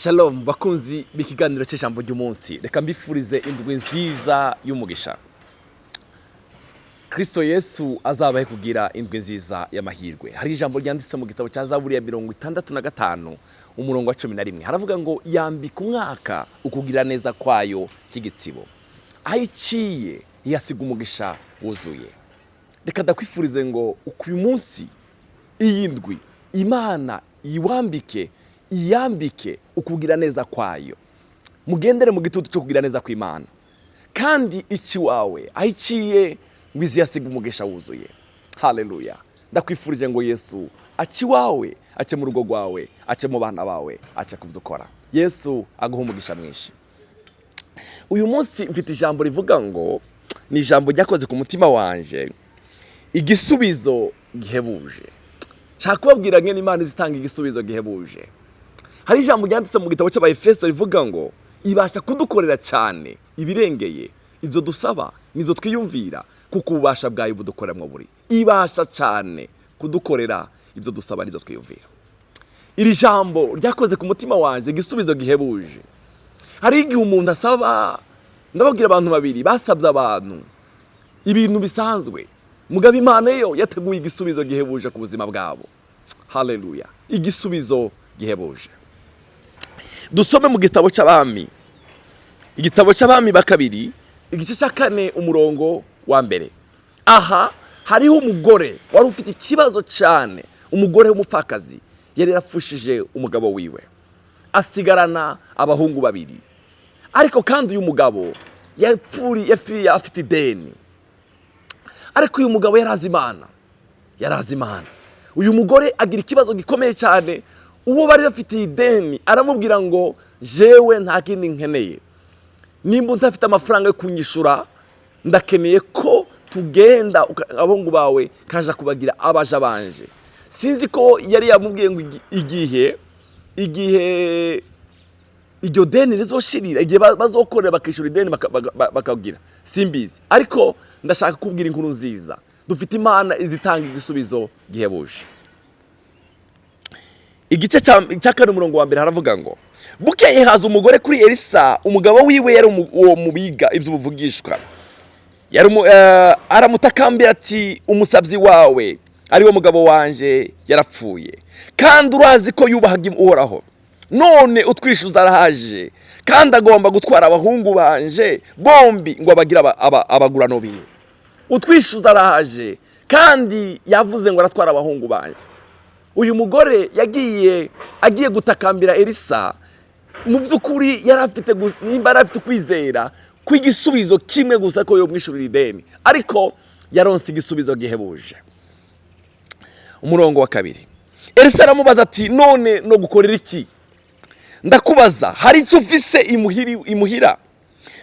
Shalom bakunzi b'ikiganiro cy'ijambo ry'umunsi, reka mbifurize indwi nziza y'umugisha. Kristo Yesu azabahe kugira indwi nziza y'amahirwe. Hari ijambo ryanditse mu gitabo cya Zaburi ya 65, umurongo wa 11, haravuga ngo: "Yambika umwaka ukugira neza kwayo k'igitsibo, aho iciye yasiga umugisha wuzuye." Reka ndakwifurize ngo uyu munsi, iyi ndwi, Imana iwambike, iyambike ukugira neza kwayo. Mugendere mu gitutu cyo kugira neza kw'Imana, kandi ici wawe aho iciye ngo izi yasiga umugisha wuzuye. Haleluya! Ndakwifurije ngo Yesu ace iwawe, ace mu rugo rwawe, ace mu bana bawe, ace ku byo ukora. Yesu aguha umugisha mwinshi. Uyu munsi mfite ijambo rivuga ngo, ni ijambo ryakoze ku mutima wanje, igisubizo gihebuje. Nshaka kubabwira ngene Imana izitanga igisubizo gihebuje. Hari ijambo ryanditse mu gitabo cy'Abaefeso rivuga ngo ibasha kudukorera cyane ibirengeye ibyo dusaba nibyo twiyumvira, kuko ububasha bwayo budukoreramo buri. Ibasha cyane kudukorera ibyo dusaba n'ibyo twiyumvira. Iri jambo ryakoze ku mutima wanjye, igisubizo gihebuje. Hari igihe umuntu asaba, ndababwira abantu babiri basabye abantu ibintu bisanzwe, mugabo Imana yo yateguye igisubizo gihebuje ku buzima bwabo. Haleluya! Igisubizo gihebuje. Dusome mu gitabo cy'Abami, igitabo cy'Abami ba Kabiri, igice cya 4, umurongo wa 1. Aha hariho umugore wari ufite ikibazo cyane, umugore w'umupfakazi, yari yarapfushije umugabo wiwe, asigarana abahungu babiri. Ariko kandi uyu mugabo yapfiriye afite ideni. Ariko uyu mugabo yari azi Imana, yari azi Imana. Uyu mugore agira ikibazo gikomeye cyane. Uwo bari bafitiye ideni aramubwira ngo: "Jewe nta kindi nkeneye, nimba udafite amafaranga yo kunyishura, ndakeneye ko tugenda abahungu bawe kaja kubagira abaja banje." Sinzi ko yari yamubwiye ngo igihe iryo deni rizoshirira, igihe bazokorera bakishyura ideni, bakagira, simbizi. Ariko ndashaka kubwira inkuru nziza: dufite Imana izitanga igisubizo gihebuje. Igice cya 4, umurongo wa 1, haravuga ngo: "Bukeye haza umugore kuri Elisa. Umugabo wiwe yari uwo mu biga iby'ubuvugishwa. Aramutakambira ati: 'Umusabyi wawe, ari wo mugabo wanje, yarapfuye, kandi urazi ko yubahaga Uhoraho. None utwishyuza arahaje, kandi agomba gutwara abahungu banje bombi ngo abagire abagurano biwe.'" Utwishyuza arahaje, kandi yavuze ngo aratwara abahungu banje. Uyu mugore yagiye agiye gutakambira Elisa. Mu by'ukuri yari afite nimba yari afite ukwizera kw'igisubizo kimwe gusa, ko yomwishyurira ideni, ariko yaronse igisubizo gihebuje. Umurongo wa 2, Elisa aramubaza ati: "None no gukorera iki? Ndakubaza, hari icyo ufise imuhira?"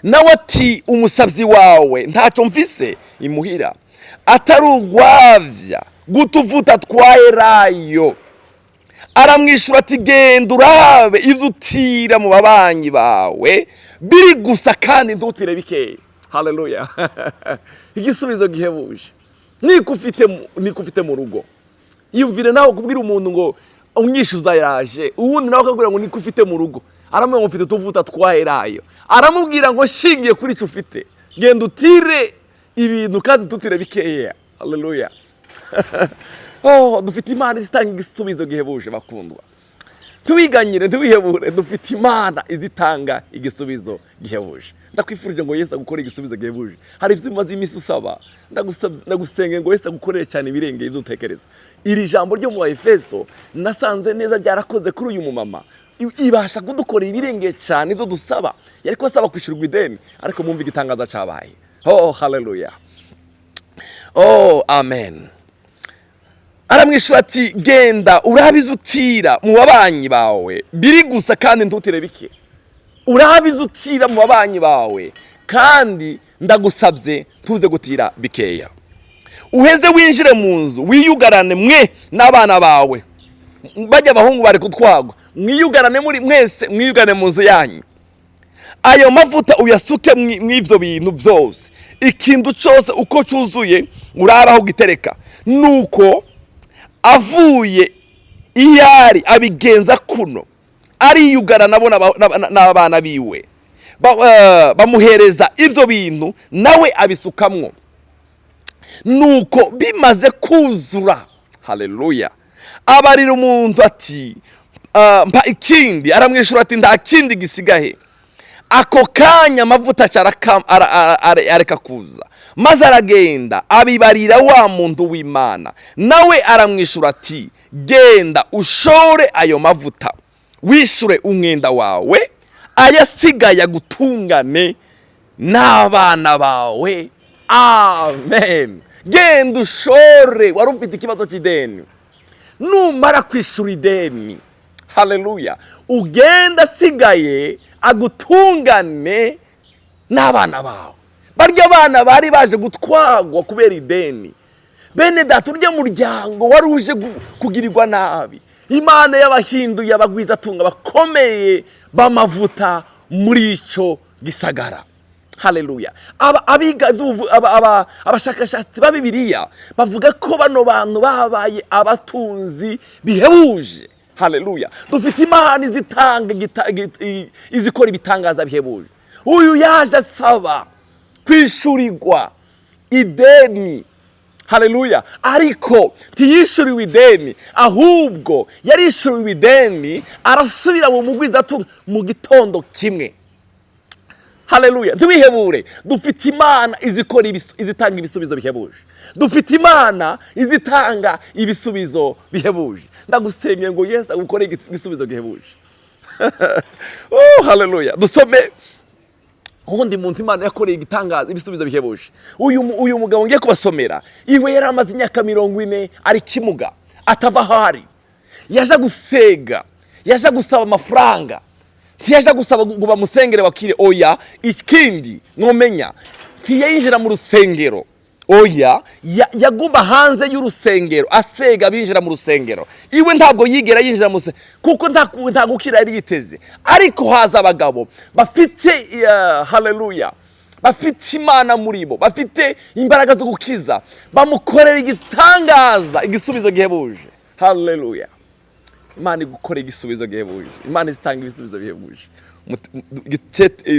Nawe ati: "Umusabyi wawe, ntacyo mfise imuhira atari urwavya rw'utuvuta twa elayo." Aramwishyura ati: "Genda urabe ibyo utira mu babanyi bawe biri gusa, kandi ntutire bikeya." Haleluya! Igisubizo gihebuje. Niko ufite mu rugo. Yumvire nawe kubwira umuntu ngo umwishyuza yaje, uwundi nawe akakubwira ngo niko ufite mu rugo. Aramubwira ngo mfite utuvuta twa elayo. Aramubwira ngo shingiye kuri icyo ufite, genda utire ibintu kandi ntutire bikeya. Haleluya! Oh, dufite Imana izitanga igisubizo gihebuje. Bakundwa, tuwiganyire, ntiwihebure, dufite Imana izitanga igisubizo gihebuje. Ndakwifurije ngo Yesu agukore igisubizo gihebuje. Hari ibyo umaze iminsi usaba, ndagusenge ngo Yesu agukorere cyane ibirengeye ibyo utekereza. Iri jambo ryo mu Baefeso nasanze neza ryarakoze kuri uyu mumama. Ibasha kudukorera ibirengeye cyane ibyo dusaba. Yari ko asaba kwishyurwa ideni, ariko mwumve igitangaza cyabaye. Oh, haleluya! Oh, amen! Aramwishyura ati: "Genda urabe utira mu babanyi bawe biri gusa, kandi ntutire bike. Urabe utira mu babanyi bawe, kandi ndagusabye ntuze gutira bikeya. Uheze winjire mu nzu, wiyugarane mwe n'abana bawe." Bajya abahungu bari kutwagwa. "Mwiyugarane muri mwese, mwiyugarane mu nzu yanyu. Ayo mavuta uyasuke mw'ivyo bintu byose. Ikintu cyose uko cyuzuye urabe aho gitereka." Nuko avuye iyo ari abigenza kuno. Ariyugara nabo n'abana biwe. Bamuhereza ivyo bintu, nawe abisukamwo. Nuko bimaze kuzura, haleluya, abarira umuntu ati: "Mpa ikindi." Aramwishyura ati: "Nta kindi gisigaye." Ako kanya amavuta aca areka kuza. Maze aragenda abibarira wa muntu w'Imana, nawe aramwishyura ati: "Genda ushore ayo mavuta, wishyure umwenda wawe, ayasigaye agutungane n'abana bawe." Amen. Genda ushore. Wari ufite ikibazo cy'ideni, numara kwishyura ideni, haleluya, ugenda asigaye agutungane n'abana bawe. Barya abana bari baje gutwagwa kubera ideni. Bene data, urya muryango wari uje kugirirwa nabi, Imana y'abahinduye abagwizatunga bakomeye b'amavuta muri icyo gisagara. Haleluya. Aba abiga abashakashatsi ba Bibiliya bavuga ko bano bantu babaye abatunzi bihebuje. Haleluya. Dufite Imana izitanga izikora ibitangaza bihebuje. Uyu yaje asaba kwishyurirwa ideni, haleluya, ariko ntiyishyuriwe ideni, ahubwo yarishyuriwe ideni arasubira mu mugwizatunga mu gitondo kimwe. Haleluya. Ntiwihebure. Dufite Imana izikora izitanga ibisubizo bihebuje. Dufite Imana izitanga ibisubizo bihebuje. Ndagusengeye ngo Yesu agukore igisubizo gihebuje. Oh, haleluya. Dusome ubundi muntu Imana yakoreye igitangaza, ibisubizo bihebuje. Uyu mugabo ngiye kubasomera, iwe yari amaze imyaka 40 ari kimuga, atava aho ari. Yaje gusega, yaje gusaba amafaranga, ntiyaje gusaba ngo bamusengere bakire, oya. Ikindi mwomenya, ntiyinjira mu rusengero, oya. Yaguma hanze y'urusengero asega binjira mu rusengero. Iwe ntabwo yigera yinjira mu rusengero kuko nta gukira yari yiteze. Ariko haza abagabo bafite haleluya, bafite Imana muri bo, bafite imbaraga zo gukiza, bamukorera igitangaza, igisubizo gihebuje. Haleluya. Imana igukora igisubizo gihebuje. Imana izitanga ibisubizo bihebuje.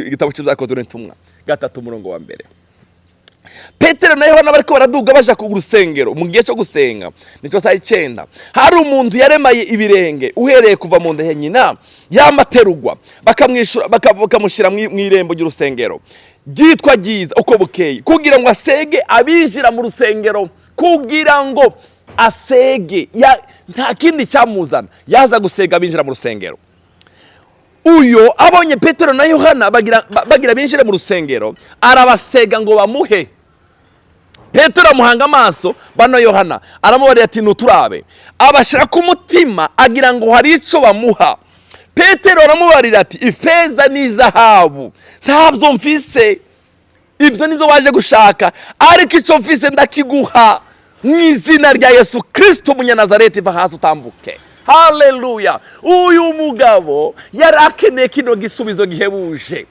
Igitabo cy'Ibyakozwe n'Intumwa 3, umurongo wa 1. Petero na Yohana bariko baraduga baja ku rusengero mu gihe cyo gusenga, nicyo saa 9. Hari umuntu yaremaye ibirenge uhereye kuva mu nda ya nyina, yamaterugwa, bakamwishura, bakamushyira mu irembo ry'urusengero ryitwa Ryiza uko bukeye, kugira ngo asege abinjira mu rusengero, kugira ngo asege. Nta kindi cyamuzana, yaza gusega abinjira mu rusengero. Uyo abonye Petero na Yohana bagira binjire mu rusengero, arabasega ngo bamuhe. Petero amuhanga amaso bano Yohana, aramubarira ati: "Nuturabe." Abashyira ku mutima, agira ngo hari icyo bamuha. Petero aramubarira ati: "Ifeza n'izahabu ntabyo mfise, ibyo nibyo waje gushaka, ariko icyo mfise ndakiguha: mu izina rya Yesu Kirisito umunyanazareti, va hasi utambuke." Haleluya. Uyu mugabo yari akeneye kino gisubizo gihebuje.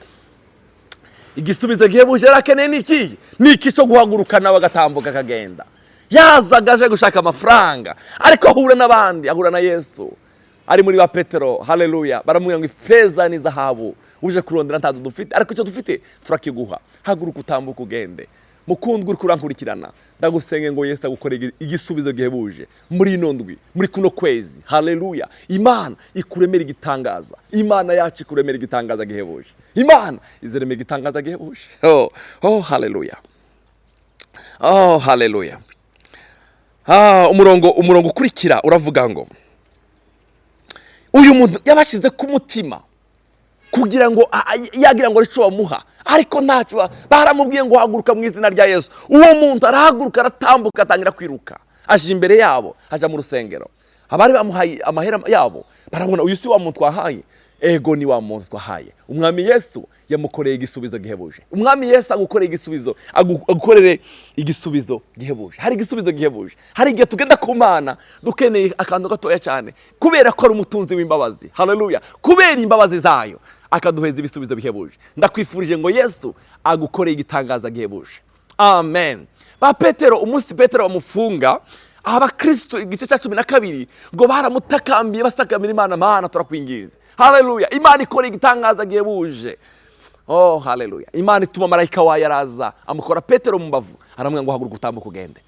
Igisubizo gihebuje yari akeneye ni ikihe? Ni iki cyo guhaguruka nawe agatambuka akagenda. Yazaga aje gushaka amafaranga, ariko ahura n'abandi, ahura na Yesu ari muri ba Petero. Haleluya. Baramubwira ngo: "Ifeza n'izahabu uje kurondera ntabwo dufite, ariko icyo dufite turakiguha: haguruka utambuke ugende." Mukundwa uri kurankurikirana, ndagusenge ngo Yesu agukore igisubizo gihebuje muri ino ndwi, muri kuno kwezi. Haleluya. Imana ikuremera igitangaza. Imana yacu ikuremera igitangaza gihebuje. Imana izeremera igitangaza gihebuje. Oh, haleluya. Oh, haleluya. Umurongo ukurikira uravuga ngo uyu muntu yabashyize ku mutima kugira ngo yagira ngo icyo bamuha, ariko ntacyo. Baramubwiye ngo: "Haguruka mu izina rya Yesu." Uwo muntu arahaguruka, aratambuka, atangira kwiruka, aje imbere yabo, aja mu rusengero. Abari bamuhaye amahera yabo barabona: "Uyu si wa muntu twahaye?" "Ego, ni wa muntu twahaye." Umwami Yesu yamukoreye igisubizo gihebuje. Umwami Yesu agukoreye igisubizo, agukorere igisubizo gihebuje. Hari igisubizo gihebuje. Hari igihe tugenda ku Mana dukeneye akantu gatoya cyane, kubera ko ari umutunzi w'imbabazi, haleluya, kubera imbabazi zayo akaduheza ibisubizo bihebuje. Ndakwifurije ngo Yesu agukoreye igitangaza gihebuje. Amen. Ba Petero, umunsi Petero bamufunga, abakristo, igice cya 12, ngo baramutakambiye, basakamira Imana: "Mana, turakwingiza." Haleluya! Imana ikora igitangaza gihebuje. Oh, haleluya! Imana ituma marayika wayo araza, amukora Petero mu mbavu, aramubwira ngo: "Haguruka, utambuke ugende."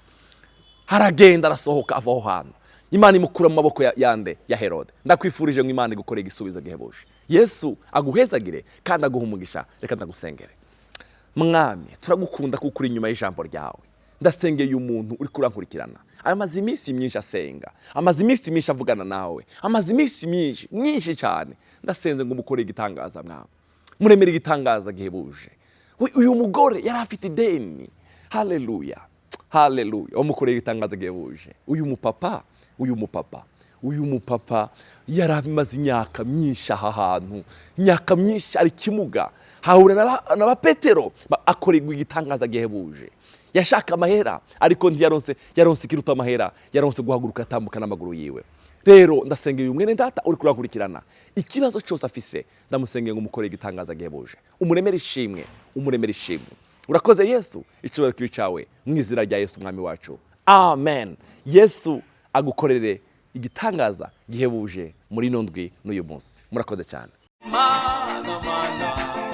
Aragenda, arasohoka, ava aho hantu. Imana imukura mu maboko yande? Ya Herode. Ndakwifurije ngo Imana igukore igisubizo gihebuje. Yesu aguhezagire kandi aguha umugisha. Reka ndagusengere. Mwami, turagukunda kuko uri inyuma y'ijambo ryawe. Ndasengeye umuntu uri kurankurikirana, amaze iminsi myinshi asenga, amaze iminsi myinshi avugana nawe, amaze iminsi myinshi myinshi cyane. Ndasenze ngo umukore igitangaza, Mwami, muremere igitangaza gihebuje. Uyu mugore yari afite ideni. Haleluya, haleluya! Umukoreye igitangaza gihebuje. Uyu mupapa yari amaze imyaka myinshi aha hantu, imyaka myinshi ari kimuga, hahura na ba Petero, akorerwa igitangaza gihebuje. Yashaka amahera ariko ntiyaronse, yaronse ikiruta amahera, yaronse guhaguruka atambuka n'amaguru yiwe. Rero ndasengeye uyu mwene data uri kurankurikirana, ikibazo cyose afise, ndamusengeye ngo umukorere igitangaza gihebuje, umuremere ishimwe, umuremere ishimwe. Urakoze Yesu, icyubahiro kibi cyawe, mu izina rya Yesu Umwami wacu, amen. Yesu agukorere igitangaza gihebuje muri ino ndwi n'uyu munsi. Murakoze cyane. Mana, mana.